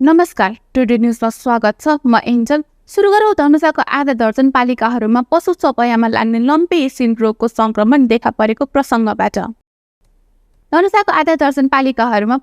नमस्कार, टुडे न्यूजमा स्वागत छ। म एन्जल। सुरु गरौँ धनुषाको आधा दर्जन पालिकाहरूमा पशु चौपायामा लाग्ने लम्पी स्किन रोगको संक्रमण देखा परेको प्रसङ्गबाट। धनुषाको आधा दर्जन पालिकाहरूमा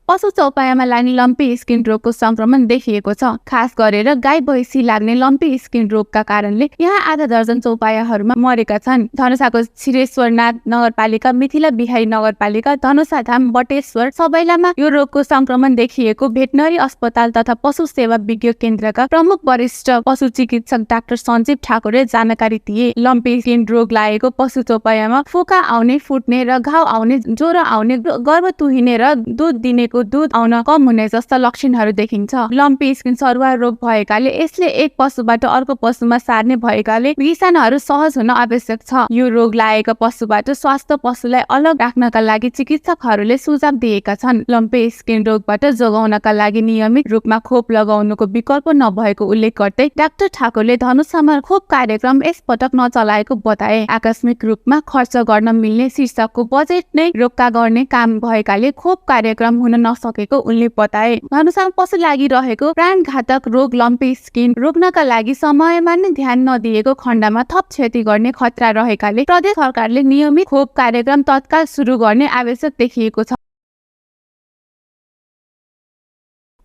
पशु चौपायामा लाग्ने लम्पी स्किन रोगको संक्रमण देखिएको छ। खास गरेर गाई भैँसी लाग्ने लम्पी स्किन रोगका कारणले यहाँ आधा दर्जन चौपायाहरूमा मरेका छन्। धनुषाको छिरेश्वरनाथ नगरपालिका, मिथिला बिहारी नगरपालिका, धनुषाधाम, बटेश्वर सबैलामा यो रोगको संक्रमण देखिएको भेटनरी अस्पताल तथा पशु सेवा विज्ञ केन्द्रका प्रमुख वरिष्ठ पशु चिकित्सक डाक्टर सञ्जीव ठाकुरले जानकारी दिए। लम्पी स्किन रोग लागेको पशु चौपायामा फोका आउने, फुट्ने र घाउ आउने, ज्वरो आउने, गर्भ तुहिने र दूध दिनेको दूध आउन कम हुने जस्ता लक्षणहरू देखिन्छ। लम्पी स्किन सरुवा रोग भएकाले यसले एक पशुबाट अर्को पशुमा सार्ने भएकाले विषाणुहरू सहज हुन आवश्यक छ। यो रोग लागेका पशुबाट स्वास्थ्य पशुलाई अलग राख्नका लागि चिकित्सकहरूले सुझाव दिएका छन्। लम्पी स्किन रोगबाट जोगाउनका लागि नियमित रूपमा खोप लगाउनुको विकल्प नभएको उल्लेख गर्दै डाक्टर ठाकुरले धनुषामा खोप कार्यक्रम यसपटक नचलाएको बताए। आकस्मिक रूपमा खर्च गर्न मिल्ने शीर्षकको बजेट नै रोक्का गर्ने काम भएकाले खोप कार्यक्रम हुन नसकेको उनले बताए। धनुषामा पशु लागिरहेको प्राणघातक रोग लम्पी स्किन रोक्नका लागि समयमा नै ध्यान नदिएको खण्डमा थप क्षति गर्ने खतरा रहेकाले प्रदेश सरकारले नियमित खोप कार्यक्रम तत्काल सुरु गर्ने आवश्यक देखिएको छ।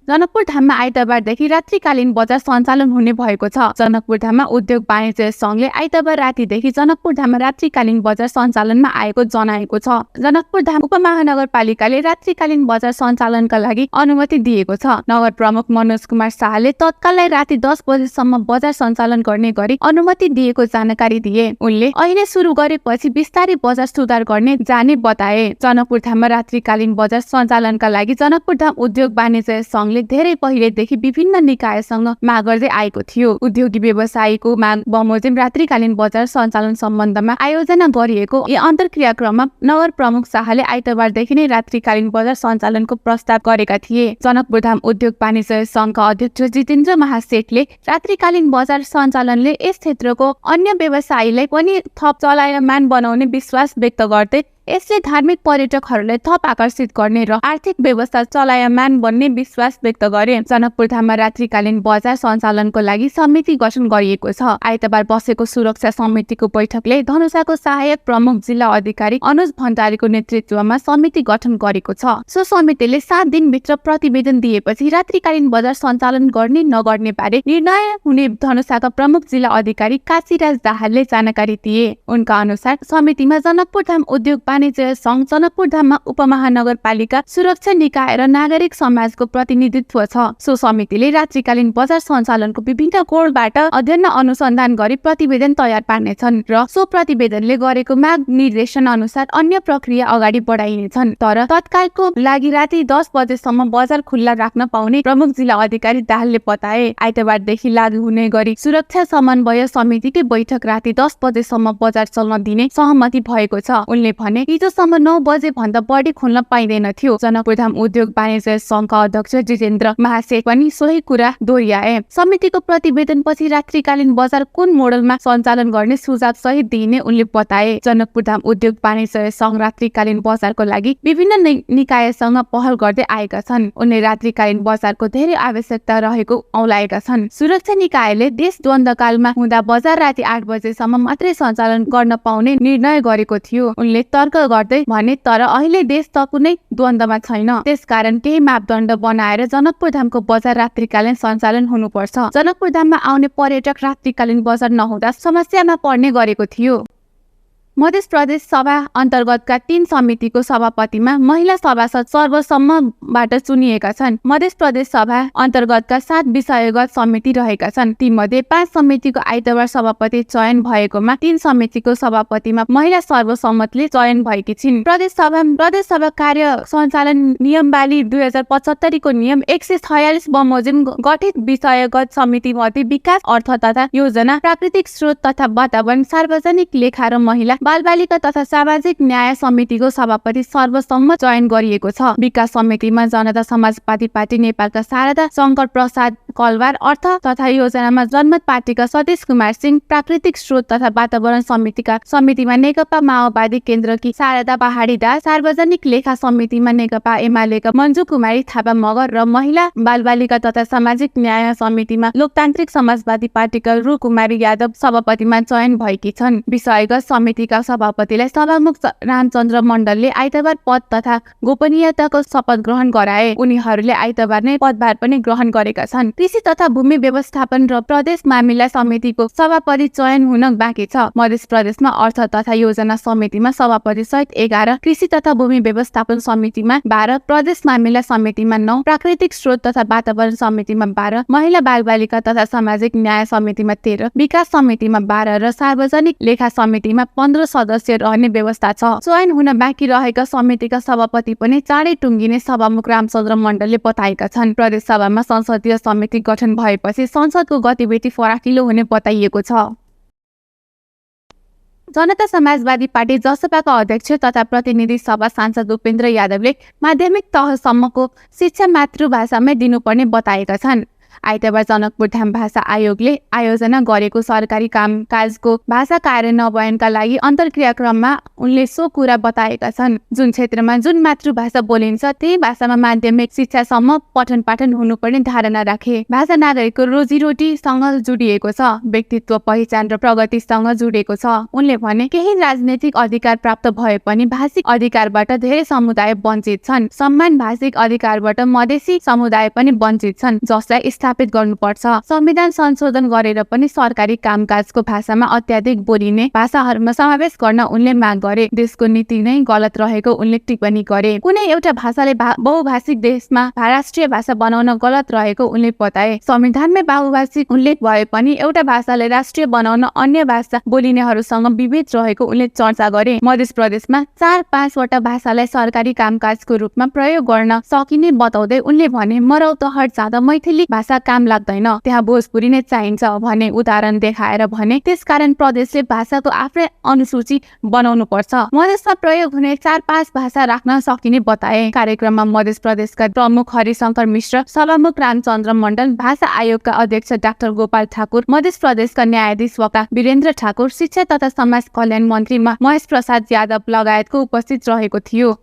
जनकपुर धाममा आइतबारदेखि रात्रिकालीन बजार सञ्चालन हुने भएको छ। जनकपुर धाममा उद्योग वाणिज्य संघले आइतबार रातिदेखि जनकपुर धाममा रात्रिकालीन बजार सञ्चालनमा आएको जनाएको छ। जनकपुर धाम उपमहानगरपालिकाले रात्रिकालीन बजार सञ्चालनका लागि अनुमति दिएको छ। नगर प्रमुख मनोज कुमार शाहले तत्काललाई राति 10 बजेसम्म बजार सञ्चालन गर्ने गरी अनुमति दिएको जानकारी दिए। उनले अहिले सुरु गरेपछि बिस्तारै बजार सुधार गर्ने जाने बताए। जनकपुर धाममा रात्रिकालीन बजार सञ्चालनका लागि जनकपुर धाम उद्योग वाणिज्य संघ धेरै पहिलेदेखि विभिन्न निकायसँग माग गर्दै आएको थियो। उद्योगी व्यवसायीको माग बमोजिम रात्रिकालीन बजार सञ्चालन सम्बन्धमा आयोजना गरिएको यी अन्तर्क्रियाक्रममा नगर प्रमुख शाहले आइतबारदेखि नै रात्रिकालीन बजार सञ्चालनको प्रस्ताव गरेका थिए। जनकपुर धाम उद्योग वाणिज्य संघका अध्यक्ष जितेन्द्र महासेठले रात्रिकालीन बजार सञ्चालनले यस क्षेत्रको अन्य व्यवसायीलाई पनि थप चलायमान बनाउने विश्वास व्यक्त गर्दै यसले धार्मिक पर्यटकहरूलाई थप आकर्षित गर्ने र आर्थिक व्यवस्था चलायमान बन्ने विश्वास व्यक्त गरे। जनकपुर धाममा रात्रिकालीन बजार सञ्चालनको लागि समिति गठन गरिएको छ। आइतबार बसेको सुरक्षा समितिको बैठकले धनुषाको सहायक प्रमुख जिल्ला अधिकारी अनुज भण्डारीको नेतृत्वमा समिति गठन गरेको छ। सो समितिले 7 दिनभित्र प्रतिवेदन दिएपछि रात्रिकालीन बजार सञ्चालन गर्ने नगर्ने बारे निर्णय हुने धनुषाका प्रमुख जिल्ला अधिकारी काशीराज दाहालले जानकारी दिए। उनका अनुसार समितिमा जनकपुर धाम उद्योग वाणिज्य संघ, जनकपुर धाममा उपमहानगरपालिका, सुरक्षा निकाय र नागरिक समाजको प्रतिनिधित्व छ। सो समितिले रात्रिकालीन बजार सञ्चालनको विभिन्न कोणबाट अध्ययन अनुसन्धान गरी प्रतिवेदन तयार पार्नेछन् र सो प्रतिवेदनले गरेको माग निर्देशन अनुसार अन्य प्रक्रिया अगाडि बढाइनेछन्। तर तत्कालको लागि राति 10 बजेसम्म बजार खुल्ला राख्न पाउने प्रमुख जिल्ला अधिकारी दाहालले बताए। आइतबारदेखि लागू हुने गरी सुरक्षा समन्वय समितिकै बैठक राति 10 बजेसम्म बजार चल्न दिने सहमति भएको छ। उनले भने हिजोसम्म 9 बजे भन्दा बढी खोल्न पाइँदैन थियो। जनकपुर धाम उद्योग वाणिज्य संघका अध्यक्ष जितेन्द्र महासेठ पनि सोही कुरा दोहोर्याए। समितिको प्रतिवेदनपछि रात्रिकालीन बजार कुन मोडलमा सञ्चालन गर्ने सुझाव सहित दिइने उनले बताए। जनकपुर धाम उद्योग वाणिज्य संघ रात्रिकालीन बजारको लागि विभिन्न निकायसँग पहल गर्दै आएका छन्। उनले रात्रिकालीन बजारको धेरै आवश्यकता रहेको औलाएका छन्। सुरक्षा निकायले देश द्वन्द्वकालमा हुँदा बजार राति 8 बजेसम्म मात्रै सञ्चालन गर्न पाउने निर्णय गरेको थियो। उनले तर्क गर्दै भने तर अहिले देश त कुनै द्वन्द्वमा छैन, त्यसकारण केही मापदण्ड बनाएर जनकपुर धामको बजार रात्रिकालीन सञ्चालन हुनुपर्छ। जनकपुर धाममा आउने पर्यटक रात्रिकालीन बजार नहुँदा समस्यामा पर्ने गरेको थियो। मध्य प्रदेश सभा अन्तर्गतका 3 समितिको सभापतिमा महिला सभासद सर्वसम्मतबाट चुनिएका छन्। मध्य प्रदेश सभा अन्तर्गतका 7 विषयगत समिति रहेका छन्। तीमध्ये 5 समितिको आइतबार सभापति चयन भएकोमा 3 समितिको सभापतिमा महिला सर्वसम्मतले चयन भएकी छिन्। प्रदेश सभा कार्य सञ्चालन नियमावली 2075 को नियम 146 बमोजिम गठित विषयगत समिति मध्ये विकास, अर्थ तथा योजना, प्राकृतिक स्रोत तथा वातावरण, सार्वजनिक लेखा र महिला बालबालिका तथा सामाजिक न्याय समितिको सभापति सर्वसम्मत चयन गरिएको छ। विकास समितिमा जनता समाजवादी पार्टी नेपालका शारदा शंकर प्रसाद कलवार, अर्थ तथा योजनामा जनमत पार्टीका सतीश कुमार सिंह, प्राकृतिक स्रोत तथा वातावरण समितिमा नेकपा माओवादी केन्द्रकी शारदा पहाडी दास, सार्वजनिक लेखा समितिमा नेकपा एमालेका मन्जु कुमारी थापा मगर र महिला बालबालिका तथा सामाजिक न्याय समितिमा लोकतान्त्रिक समाजवादी पार्टीका रु कुमारी यादव सभापतिमा चयन भएकी छन्। विषयगत समितिका सभापतिलाई सभामुख रामचन्द्र मण्डलले आइतबार पद तथा गोपनीयताको शपथ ग्रहण गराए। उनीहरूले आइतबार नै पदभार पनि ग्रहण गरेका छन्। कृषि तथा भूमि व्यवस्थापन र प्रदेश मामिला समितिको सभापति चयन हुन बाँकी छ। मध्य प्रदेशमा अर्थ तथा योजना समितिमा सभापति सहित 11, कृषि तथा भूमि व्यवस्थापन समितिमा 12, प्रदेश मामिला समितिमा 9, प्राकृतिक स्रोत तथा वातावरण समितिमा 12, महिला बालबालिका तथा सामाजिक न्याय समितिमा 13, विकास समितिमा 12 र सार्वजनिक लेखा समितिमा 15 सदस्य रहने व्यवस्था छ। चयन हुन बाँकी रहेका समितिका सभापति पनि चाँडै टुङ्गिने सभामुख रामचन्द्र मण्डलले बताएका छन्। प्रदेश सभामा संसदीय समिति गठन भएपछि संसदको गतिविधि फराकिलो हुने बताइएको छ। जनता समाजवादी पार्टी जसपाका अध्यक्ष तथा प्रतिनिधि सभा सांसद उपेन्द्र यादवले माध्यमिक तहसम्मको शिक्षा मातृभाषामै दिनुपर्ने बताएका छन्। आइतबार जनकपुर धाम भाषा आयोगले आयोजना गरेको सरकारी कामकाजको भाषा कार्य नभएनका लागि अन्तर्क्रियाक्रममा उनले सो कुरा बताएका छन्। जुन क्षेत्रमा जुन मातृभाषा बोलिन्छ त्यही भाषामा माध्यमिक शिक्षासम्म पठन पाठन हुनुपर्ने धारणा राखे। भाषा नागरिकको रोजीरोटीसँग जुडिएको छ, व्यक्तित्व पहिचान र प्रगतिसँग जुडिएको छ। उनले भने केही राजनैतिक अधिकार प्राप्त भए पनि भाषिक अधिकारबाट धेरै समुदाय वञ्चित छन्। समान भाषिक अधिकारबाट मधेसी समुदाय पनि वञ्चित छन्, जसलाई स्थापित गर्नुपर्छ। संविधान संशोधन गरेर पनि सरकारी कामकाजको भाषामा अत्याधिक बोलिने भाषाहरूमा समावेश गर्न उनले माग गरे। देशको नीति नै गलत रहेको उनले टिप्पणी गरे। कुनै एउटा भाषाले बहुभाषिक देशमा राष्ट्रिय भाषा बनाउन गलत रहेको उनले बताए। संविधानमै बहुभाषिक उल्लेख भए पनि एउटा भाषाले राष्ट्रिय बनाउन अन्य भाषा बोलिनेहरूसँग विभेद रहेको उनले चर्चा गरे। मध्य प्रदेशमा 4-5 वटा भाषालाई सरकारी कामकाजको रूपमा प्रयोग गर्न सकिने बताउँदै उनले भने मरौतहट जाँदा मैथिली भाषा काम लाग्दैन, त्यहाँ भोजपुरी नै चाहिन्छ भने उदाहरण देखाएर भने त्यसकारण प्रदेशले भाषाको आफ्नै अनुसूची बनाउनु पर्छ। मधेसमा प्रयोग हुने 4-5 भाषा राख्न सकिने बताए। कार्यक्रममा मध्य प्रदेशका प्रमुख हरिशंकर मिश्र, सभामुख रामचन्द्र मण्डल, भाषा आयोगका अध्यक्ष डाक्टर गोपाल ठाकुर, मध्य प्रदेशका न्यायाधीश वका वीरेन्द्र ठाकुर, शिक्षा तथा समाज कल्याण मन्त्री महेश प्रसाद यादव लगायतको उपस्थित रहेको थियो।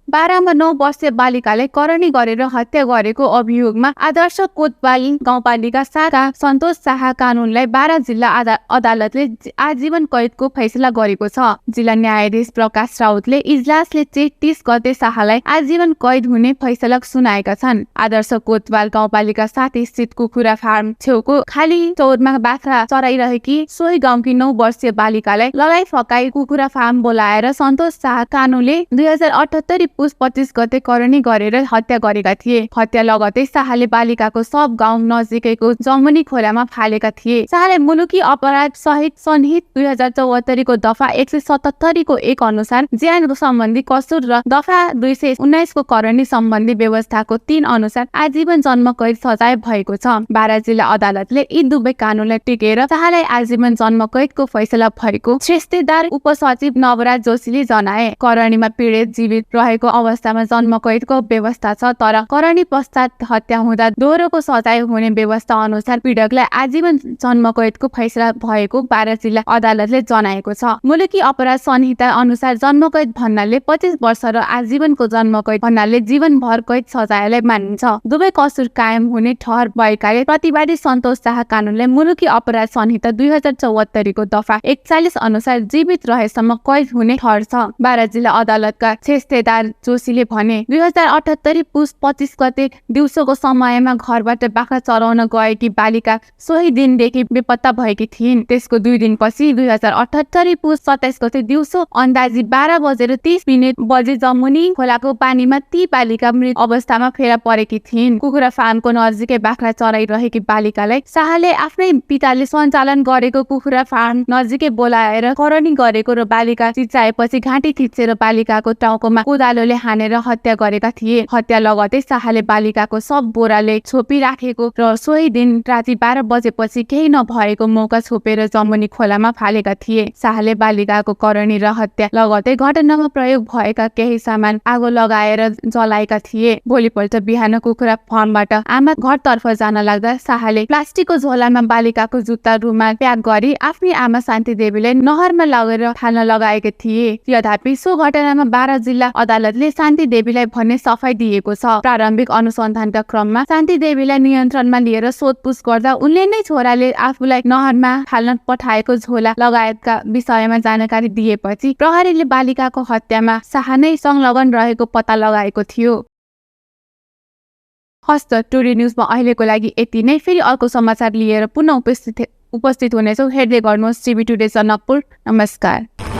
12 मा 9 वर्षीय बालिकाले करणी गरेर हत्या गरेको अभियोगमा आदर्श कोतवाल गाउँपालिका 7 का सन्तोष शाह कानूनलाई 12 जिल्ला अदालतले आजीवन कैदको फैसला गरेको छ। जिल्ला न्यायाधीश प्रकाश राउतले इजलासले चेत 30 गते शाहलाई आजीवन कैद हुने फैसला सुनाएका छन्। आदर्श कोतवाल गाउँपालिका 7 स्थित कुखुरा फार्म छेउको खाली चौरमा बाख्रा चराइरहेकी सोही गाउँकी 9 वर्षीय बालिकालाई लडाई फकाई कुखुरा फार्म बोलाएर सन्तोष शाह कानूनले 2078 पुस 25 गते करणी गरेर हत्या गरेका थिए। हत्या लगतै शाहले बालिकाको शव गाउँ नजिकैको जमुनी खोलामा फालेका थिए। शाहले मुलुकी अपराध सहित सन्निहित 2074 को दफा 177 को 1 अनुसार ज्यान सम्बन्धी कसुर र दफा 219 को करणी सम्बन्धी व्यवस्थाको 3 अनुसार आजीवन जन्म कैद सजाय भएको छ। 12 जिल्ला अदालतले यी दुवै कानूनलाई टिकेर शाहलाई आजीवन जन्म कैदको फैसला भएको श्रेष्ठदार उपसचिव नवराज जोशीले जनाए। करणीमा पीडित जीवित रहेको अवस्थामा जन्म कैदको व्यवस्था छ, तर करणी पश्चात हत्या हुँदा दोहोरोको सजाय हुने व्यवस्था अनुसार पीडकलाई आजीवन जन्म कैदको फैसला भएको 12 जिल्ला अदालतले जनाएको छ। मुलुकी अपराध संहिता अनुसार जन्म कैद भन्नाले 25 वर्ष र आजीवनको जन्म कैद भन्नाले जीवनभर कैद सजायलाई मानिन्छ। दुवै कसुर कायम हुने ठहर भएकाले प्रतिवादी सन्तोष शाह कानूनले मुलुकी अपराध संहिता 2074 को दफा 41 अनुसार जीवित रहेसम्म कैद हुने ठहर छ। 12 जिल्ला अदालतका श्रेष्ठदार जोशीले भने 2078 पुस 25 गते दिउँसोको समयमा घरबाट बाख्रा चराउन गएकी बालिका सोही दिनदेखि बेपत्ता भएकी थिइन्। त्यसको 2 दिनपछि 2078 पुस 27 गते दिउँसो अन्दाजी 12:30 बजे जमुनी खोलाको पानीमा ती बालिका मृत अवस्थामा फेला परेकी थिइन्। कुखुरा फार्मको नजिकै बाख्रा चराइरहेकी बालिकालाई शाहले आफ्नै पिताले सञ्चालन गरेको कुखुरा फार्म नजिकै बोलाएर करणी गरेको र बालिका चिच्चाएपछि घाँटी थिचेर बालिकाको टाउकोमा कोदालो धालोले हानेर हत्या गरेका थिए। हत्या लगतै शाहले बालिकाको शव बोराले छोपिराखेको र सोही दिन राति 12 बजेपछि केही नभएको मौका छोपेर जमुनी खोलामा फालेका थिए। शाहले बालिकाको करणी र हत्या लगतै घटनामा प्रयोग भएका केही सामान आगो लगाएर जलाएका थिए। भोलिपल्ट बिहान कुखुरा फार्मबाट आमा घरतर्फ जान लाग्दा शाहले प्लास्टिकको झोलामा बालिकाको जुत्ता रुमाल प्याक गरी आफ्नी आमा शान्ति देवीलाई नहरमा लगेर फाल्न लगाएका थिए। यद्यपि सो घटनामा 12 जिल्ला अदालतले शान्ति देवीलाई भन्ने सफाई दिएको छ। प्रारम्भिक अनुसन्धानका क्रममा शान्ति देवीलाई नियन्त्रणमा लिएर सोधपुछ गर्दा उनले नै छोराले आफूलाई नहरमा फाल्न पठाएको झोला लगायतका विषयमा जानकारी दिएपछि प्रहरीले बालिकाको हत्यामा शाह नै संलग्न रहेको पत्ता लगाएको थियो। हस्त टुडे न्युजमा अहिलेको लागि यति नै। फेरि अर्को समाचार लिएर पुनः उपस्थित हुनेछौँ। हेर्दै गर्नुहोस् टिभी टुडे जनकपुर। नमस्कार।